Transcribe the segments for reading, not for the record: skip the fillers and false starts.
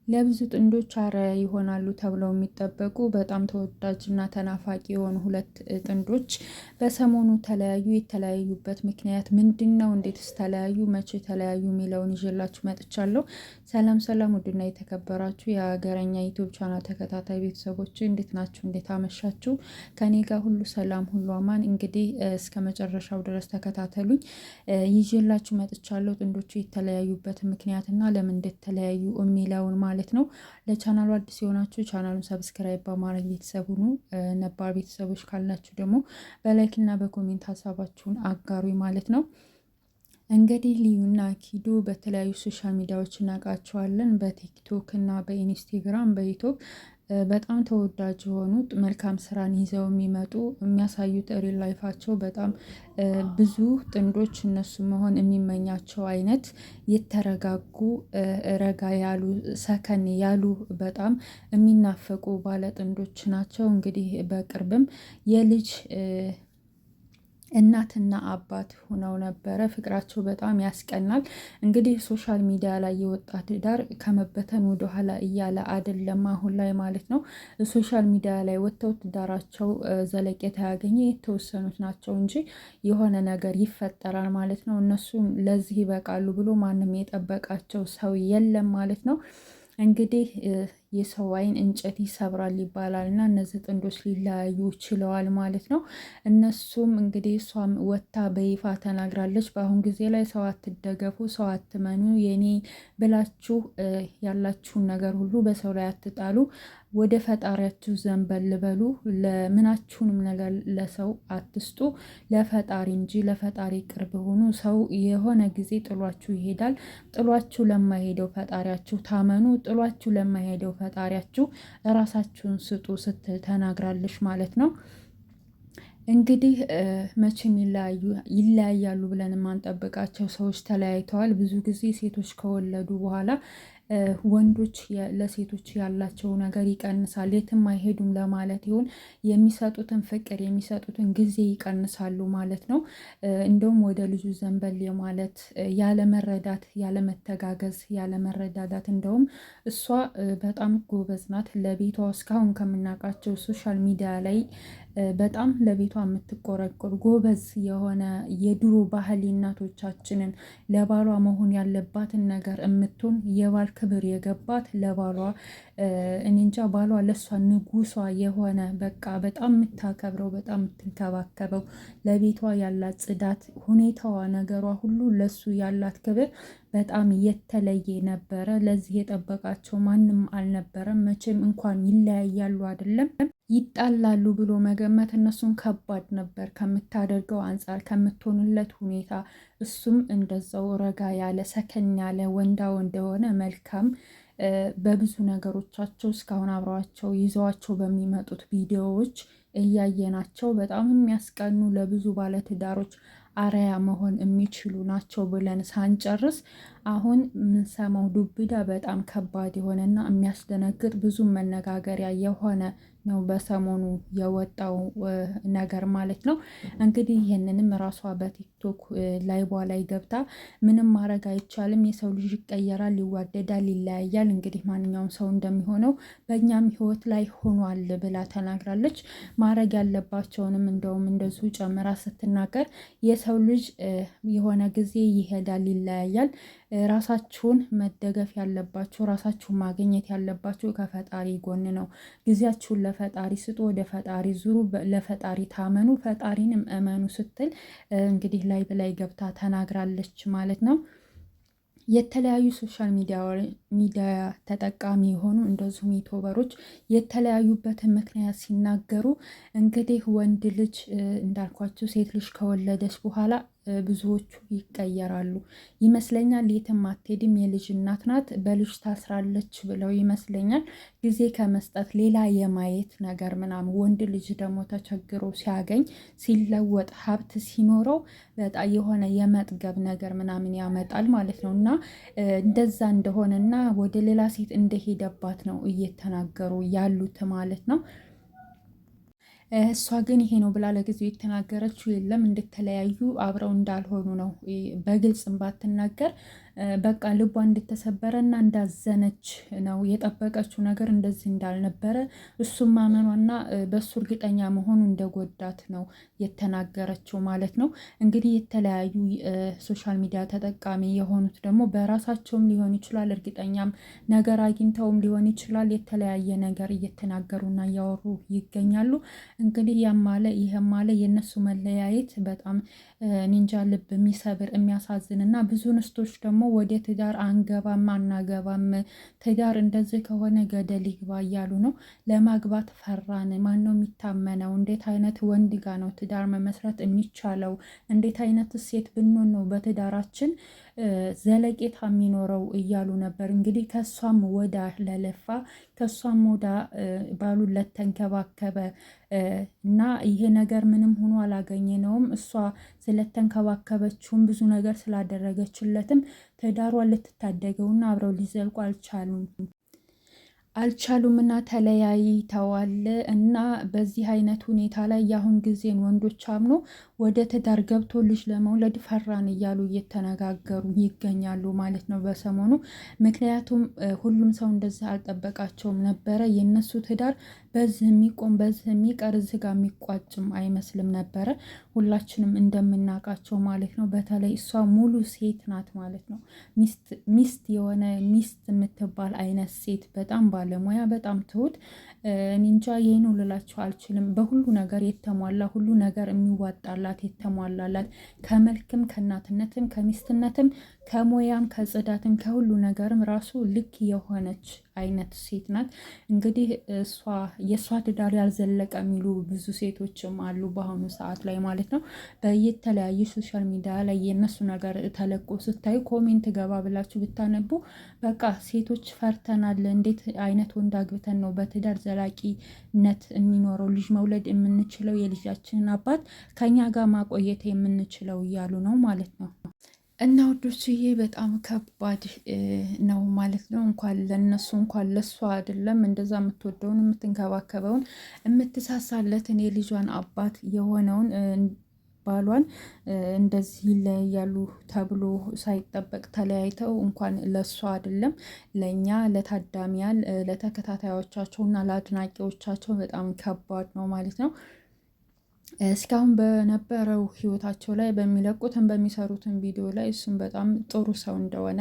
ለብዙ ጥንዶች አርአያ ይሆናሉ ተብለው የሚጠበቁ በጣም ተወዳጅና ተናፋቂ የሆኑ ሁለት ጥንዶች በሰሞኑ ተለያዩ። የተለያዩበት ምክንያት ምንድን ነው? እንዴትስ ተለያዩ? መቼ ተለያዩ? የሚለውን ይዤላችሁ መጥቻለሁ። ሰላም ሰላም! ውድና የተከበራችሁ የሀገረኛ ዩቲዩብ ቻናል ተከታታይ ቤተሰቦች እንዴት ናችሁ? እንዴት አመሻችሁ? ከኔ ጋር ሁሉ ሰላም፣ ሁሉ አማን። እንግዲህ እስከ መጨረሻው ድረስ ተከታተሉኝ። ይዤላችሁ መጥቻለሁ። ጥንዶቹ የተለያዩበት ምክንያትና ለምን እንደተለያዩ የሚለውን ማለት ነው። ለቻናሉ አዲስ የሆናችሁ ቻናሉን subscribe በማድረግ ቤተሰብ ሁኑ። ነባር ቤተሰቦች ካላችሁ ደግሞ በ like እና በ comment ሀሳባችሁን አጋሩ ማለት ነው። እንግዲህ ሊዩና ኪዱ በተለያዩ social ሚዲያዎች እናውቃቸዋለን። በቲክቶክ እና በኢንስታግራም በዩቱብ በጣም ተወዳጅ የሆኑ መልካም ስራን ይዘው የሚመጡ የሚያሳዩት real life ኣቸው በጣም ብዙ ጥንዶች እነሱ መሆን የሚመኛቸው አይነት የተረጋጉ ረጋ ያሉ ሰከን ያሉ በጣም የሚናፈቁ ባለ ጥንዶች ናቸው። እንግዲህ በቅርብም የልጅ እናትና አባት ሆነው ነበረ። ፍቅራቸው በጣም ያስቀናል። እንግዲህ social media ላይ የወጣ ትዳር ከመበተን ወደኋላ እያለ አይደለም አሁን ላይ ማለት ነው። social media ላይ ወጥተው ትዳራቸው ዘለቄታ ያገኘ የተወሰኑት ናቸው እንጂ የሆነ ነገር ይፈጠራል ማለት ነው። እነሱም ለዚህ ይበቃሉ ብሎ ማንም የጠበቃቸው ሰው የለም ማለት ነው። እንግዲህ የሰው አይን እንጨት ይሰብራል ይባላል እና እነዚህ ጥንዶች ሊለያዩ ችለዋል ማለት ነው። እነሱም እንግዲህ እሷም ወታ በይፋ ተናግራለች። በአሁን ጊዜ ላይ ሰው አትደገፉ፣ ሰው አትመኑ፣ የኔ ብላችሁ ያላችሁን ነገር ሁሉ በሰው ላይ አትጣሉ፣ ወደ ፈጣሪያችሁ ዘንበል በሉ፣ ለምናችሁንም ነገር ለሰው አትስጡ፣ ለፈጣሪ እንጂ ለፈጣሪ ቅርብ ሁኑ። ሰው የሆነ ጊዜ ጥሏችሁ ይሄዳል። ጥሏችሁ ለማይሄደው ፈጣሪያችሁ ታመኑ። ጥሏችሁ ለማይሄደው ፈጣሪያችሁ እራሳችሁን ስጡ ስትል ተናግራለች ማለት ነው። እንግዲህ መቼም ይለያያሉ ብለን የማንጠብቃቸው ሰዎች ተለያይተዋል። ብዙ ጊዜ ሴቶች ከወለዱ በኋላ ወንዶች ለሴቶች ያላቸው ነገር ይቀንሳል። የትም አይሄዱም ለማለት ይሁን የሚሰጡትን ፍቅር የሚሰጡትን ጊዜ ይቀንሳሉ ማለት ነው። እንደውም ወደ ልጁ ዘንበል የማለት ያለመረዳት፣ ያለመተጋገዝ፣ ያለመረዳዳት እንደውም እሷ በጣም ጎበዝ ናት። ለቤቷ እስካሁን ከምናውቃቸው social media ላይ በጣም ለቤቷ የምትቆረቆር ጎበዝ የሆነ የድሮ ባህል እናቶቻችንን ለባሏ መሆን ያለባትን ነገር የምትሆን የባል ክብር የገባት ለባሏ እኔ እንጃ ባሏ ለእሷ ንጉሷ የሆነ በቃ በጣም የምታከብረው በጣም የምትንከባከበው ለቤቷ ያላት ጽዳት፣ ሁኔታዋ፣ ነገሯ ሁሉ ለሱ ያላት ክብር በጣም የተለየ ነበረ። ለዚህ የጠበቃቸው ማንም አልነበረም። መቼም እንኳን ይለያያሉ አይደለም ይጣላሉ ብሎ መገመት እነሱን ከባድ ነበር፣ ከምታደርገው አንጻር ከምትሆንለት ሁኔታ። እሱም እንደዛው ረጋ ያለ ሰከን ያለ ወንዳ እንደሆነ መልካም በብዙ ነገሮቻቸው እስካሁን አብረዋቸው ይዘዋቸው በሚመጡት ቪዲዮዎች እያየናቸው በጣም የሚያስቀኑ ለብዙ ባለትዳሮች አርአያ መሆን የሚችሉ ናቸው ብለን ሳንጨርስ አሁን የምንሰማው ዱብዳ በጣም ከባድ የሆነና የሚያስደነግጥ ብዙ መነጋገሪያ የሆነ ነው በሰሞኑ የወጣው ነገር ማለት ነው። እንግዲህ ይህንንም ራሷ በቲክቶክ ላይቧ ላይ ገብታ ምንም ማድረግ አይቻልም፣ የሰው ልጅ ይቀየራል፣ ይዋደዳል፣ ይለያያል፣ እንግዲህ ማንኛውም ሰው እንደሚሆነው በእኛም ህይወት ላይ ሆኗል ብላ ተናግራለች። ማድረግ ያለባቸውንም እንደውም እንደዚሁ ጨምራ ስትናገር የሰው ልጅ የሆነ ጊዜ ይሄዳል፣ ይለያያል ራሳችሁን መደገፍ ያለባችሁ ራሳችሁን ማግኘት ያለባችሁ ከፈጣሪ ጎን ነው። ጊዜያችሁን ለፈጣሪ ስጡ፣ ወደ ፈጣሪ ዙሩ፣ ለፈጣሪ ታመኑ፣ ፈጣሪንም እመኑ ስትል እንግዲህ ላይ በላይ ገብታ ተናግራለች ማለት ነው። የተለያዩ social media ተጠቃሚ የሆኑ እንደዚሁም ዩቱበሮች የተለያዩበትን ምክንያት ሲናገሩ እንግዲህ ወንድ ልጅ እንዳልኳቸው ሴት ልጅ ከወለደች በኋላ ብዙዎቹ ይቀየራሉ ይመስለኛል። የትም አትሄድም፣ የልጅ እናት ናት፣ በልጅ ታስራለች ብለው ይመስለኛል ጊዜ ከመስጠት ሌላ የማየት ነገር ምናምን። ወንድ ልጅ ደግሞ ተቸግሮ ሲያገኝ ሲለወጥ ሀብት ሲኖረው በጣም የሆነ የመጥገብ ነገር ምናምን ያመጣል ማለት ነው። እና እንደዛ እንደሆነና ወደ ሌላ ሴት እንደሄደባት ነው እየተናገሩ ያሉት ማለት ነው። እሷ ግን ይሄ ነው ብላ ለጊዜው የተናገረችው የለም። እንደተለያዩ አብረው እንዳልሆኑ ነው በግልጽም ባትናገር፣ በቃ ልቧ እንደተሰበረ እና እንዳዘነች ነው የጠበቀችው ነገር እንደዚህ እንዳልነበረ እሱም ማመኗና በሱ እርግጠኛ መሆኑ እንደጎዳት ነው የተናገረችው ማለት ነው። እንግዲህ የተለያዩ social media ተጠቃሚ የሆኑት ደግሞ በራሳቸውም ሊሆን ይችላል፣ እርግጠኛም ነገር አግኝተውም ሊሆን ይችላል። የተለያየ ነገር እየተናገሩና እያወሩ ይገኛሉ። እንግዲህ ያም አለ ይህም አለ የእነሱ መለያየት በጣም ኒንጃ ልብ የሚሰብር የሚያሳዝን እና ብዙ ንስቶች ደግሞ ወደ ትዳር አንገባም አናገባም፣ ትዳር እንደዚህ ከሆነ ገደል ይግባ እያሉ ነው። ለማግባት ፈራን። ማን ነው የሚታመነው? እንዴት አይነት ወንድ ጋ ነው ትዳር መመስረት የሚቻለው? እንዴት አይነት ሴት ብንሆን ነው በትዳራችን ዘለቄታ የሚኖረው እያሉ ነበር። እንግዲህ ከእሷም ወዳ ለለፋ ከእሷም ወዳ ባሉን ለተንከባከበ እና ይሄ ነገር ምንም ሆኖ አላገኘነውም። እሷ ስለተንከባከበችውም ብዙ ነገር ስላደረገችለትም ትዳሯን ልትታደገውና አብረው ሊዘልቁ አልቻሉም አልቻሉምና ተለያይተዋል። እና በዚህ አይነት ሁኔታ ላይ የአሁን ጊዜን ወንዶች አምኖ ወደ ትዳር ገብቶ ልጅ ለመውለድ ፈራን እያሉ እየተነጋገሩ ይገኛሉ ማለት ነው በሰሞኑ። ምክንያቱም ሁሉም ሰው እንደዚህ አልጠበቃቸውም ነበረ። የእነሱ ትዳር በዚህ የሚቆም በዚህ የሚቀር እዚህ ጋር የሚቋጭም አይመስልም ነበረ፣ ሁላችንም እንደምናውቃቸው ማለት ነው። በተለይ እሷ ሙሉ ሴት ናት ማለት ነው። ሚስት የሆነ ሚስት የምትባል አይነት ሴት፣ በጣም ባለሙያ፣ በጣም ትሁት፣ እንጃ ይህን ልላችሁ አልችልም። በሁሉ ነገር የተሟላ፣ ሁሉ ነገር የሚዋጣላት የተሟላላት፣ ከመልክም ከእናትነትም ከሚስትነትም ከሙያም ከጽዳትም ከሁሉ ነገርም ራሱ ልክ የሆነች አይነት ሴት ናት። እንግዲህ እሷ የእሷ ትዳር ያልዘለቀ የሚሉ ብዙ ሴቶችም አሉ በአሁኑ ሰዓት ላይ ማለት ነው። በየተለያዩ social media ላይ የእነሱ ነገር ተለቆ ስታዩ comment ገባ ብላችሁ ብታነቡ በቃ ሴቶች ፈርተናል፣ እንዴት አይነት ወንድ አግብተን ነው በትዳር ዘላቂነት የሚኖረው ልጅ መውለድ የምንችለው፣ የልጃችንን አባት ከኛ ጋር ማቆየት የምንችለው እያሉ ነው ማለት ነው። እና ውዶችዬ በጣም ከባድ ነው ማለት ነው። እንኳን ለነሱ እንኳን ለሷ አይደለም እንደዛ የምትወደውን የምትንከባከበውን የምትሳሳለትን የልጇን አባት የሆነውን ባሏን እንደዚህ ይለያያሉ ተብሎ ሳይጠበቅ ተለያይተው እንኳን ለሷ አይደለም ለእኛ ለታዳሚያን ለተከታታዮቻቸው እና ለአድናቂዎቻቸው በጣም ከባድ ነው ማለት ነው። እስካሁን በነበረው ህይወታቸው ላይ በሚለቁትን በሚሰሩትን ቪዲዮ ላይ እሱም በጣም ጥሩ ሰው እንደሆነ፣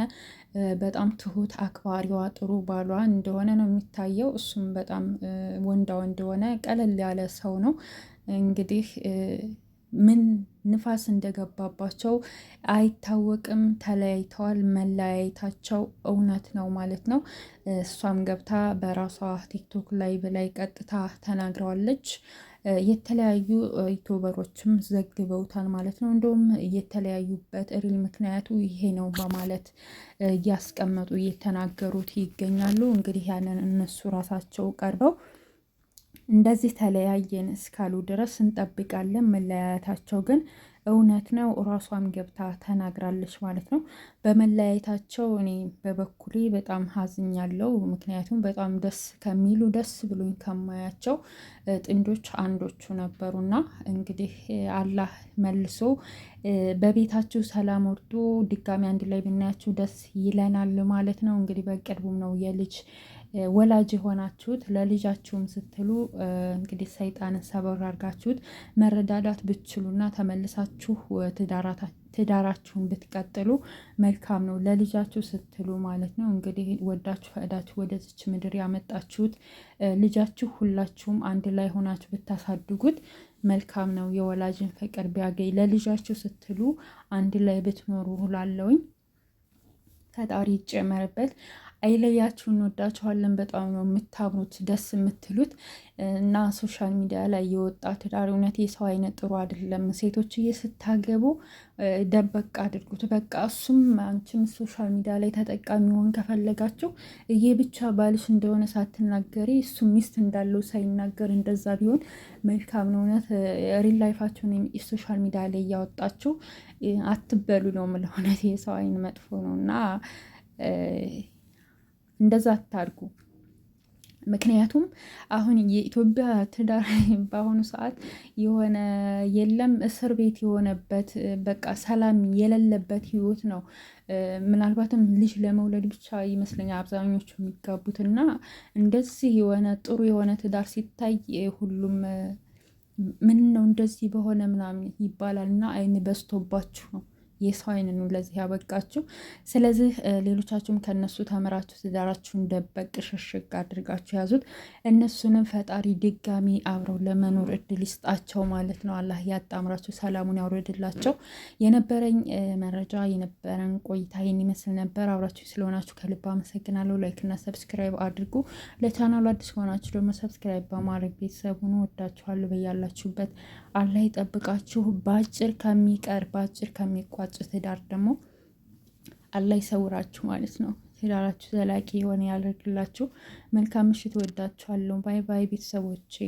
በጣም ትሁት አክባሪዋ ጥሩ ባሏ እንደሆነ ነው የሚታየው። እሱም በጣም ወንዳ እንደሆነ ቀለል ያለ ሰው ነው። እንግዲህ ምን ንፋስ እንደገባባቸው አይታወቅም። ተለያይተዋል። መለያየታቸው እውነት ነው ማለት ነው። እሷም ገብታ በራሷ ቲክቶክ ላይ በላይ ቀጥታ ተናግረዋለች። የተለያዩ ዩቱበሮችም ዘግበውታል ማለት ነው። እንደውም የተለያዩበት real ምክንያቱ ይሄ ነው በማለት እያስቀመጡ እየተናገሩት ይገኛሉ። እንግዲህ ያንን እነሱ ራሳቸው ቀርበው እንደዚህ ተለያየን እስካሉ ድረስ እንጠብቃለን። መለያየታቸው ግን እውነት ነው። እራሷም ገብታ ተናግራለች ማለት ነው። በመለያየታቸው እኔ በበኩሌ በጣም ሀዝኛለሁ። ምክንያቱም በጣም ደስ ከሚሉ ደስ ብሎኝ ከማያቸው ጥንዶች አንዶቹ ነበሩና እንግዲህ አላህ መልሶ በቤታችሁ ሰላም ወርዶ ድጋሚ አንድ ላይ ብናያችሁ ደስ ይለናል ማለት ነው። እንግዲህ በቅርቡም ነው የልጅ ወላጅ የሆናችሁት፣ ለልጃችሁም ስትሉ እንግዲህ ሰይጣንን ሰበር አድርጋችሁት መረዳዳት ብትችሉና ተመልሳችሁ ትዳራችሁን ብትቀጥሉ መልካም ነው፣ ለልጃችሁ ስትሉ ማለት ነው። እንግዲህ ወዳችሁ ፈቅዳችሁ ወደዚች ምድር ያመጣችሁት ልጃችሁ ሁላችሁም አንድ ላይ ሆናችሁ ብታሳድጉት መልካም ነው። የወላጅን ፍቅር ቢያገኝ ለልጃችሁ ስትሉ አንድ ላይ ብትኖሩ ሁላለውኝ ፈጣሪ ይጨመርበት። አይለያችሁ። እንወዳችኋለን። በጣም ነው የምታምሩት፣ ደስ የምትሉት እና social media ላይ የወጣ ትዳር እውነት የሰው አይነት ጥሩ አይደለም። ሴቶችዬ ስታገቡ ደበቅ አድርጉት። በቃ እሱም አንቺም social media ላይ ተጠቃሚ ሆን ከፈለጋችሁ እዬ ብቻ ባልሽ እንደሆነ ሳትናገሪ እሱ ሚስት እንዳለው ሳይናገር እንደዛ ቢሆን መልካም ነው። እውነት real life ኣችሁን social media ላይ እያወጣችሁ አትበሉ ነው የምለው። እውነት የሰው አይን መጥፎ ነው እና እንደዛ አታድርጉ። ምክንያቱም አሁን የኢትዮጵያ ትዳር በአሁኑ ሰዓት የሆነ የለም እስር ቤት የሆነበት፣ በቃ ሰላም የሌለበት ህይወት ነው። ምናልባትም ልጅ ለመውለድ ብቻ ይመስለኛል አብዛኞቹ የሚጋቡት፣ እና እንደዚህ የሆነ ጥሩ የሆነ ትዳር ሲታይ ሁሉም ምን ነው እንደዚህ በሆነ ምናምን ይባላል፣ እና አይን በዝቶባችሁ ነው፣ የሰው አይን ነው ለዚህ ያበቃችሁ። ስለዚህ ሌሎቻችሁም ከነሱ ተምራችሁ ትዳራችሁን ደበቅ ሽሽግ አድርጋችሁ ያዙት። እነሱንም ፈጣሪ ድጋሚ አብረው ለመኖር እድል ይስጣቸው ማለት ነው። አላህ ያጣምራቸው፣ ሰላሙን ያውረድላቸው። የነበረኝ መረጃ የነበረን ቆይታ ይህን ይመስል ነበር። አብራችሁ ስለሆናችሁ ከልብ አመሰግናለሁ። Like ና subscribe አድርጉ። ለቻናሉ አዲስ ከሆናችሁ ደግሞ subscribe በማድረግ ቤተሰቡን ወዳችኋለሁ። በያላችሁበት አላህ ይጠብቃችሁ። በአጭር ከሚቀር፣ በአጭር ከሚቋጭ ትዳር ደግሞ አላህ ይሰውራችሁ ማለት ነው። ትዳራችሁ ዘላቂ የሆነ ያደርግላችሁ። መልካም ምሽት። ወዳችኋለሁ። Bye bye ቤተሰቦቼ።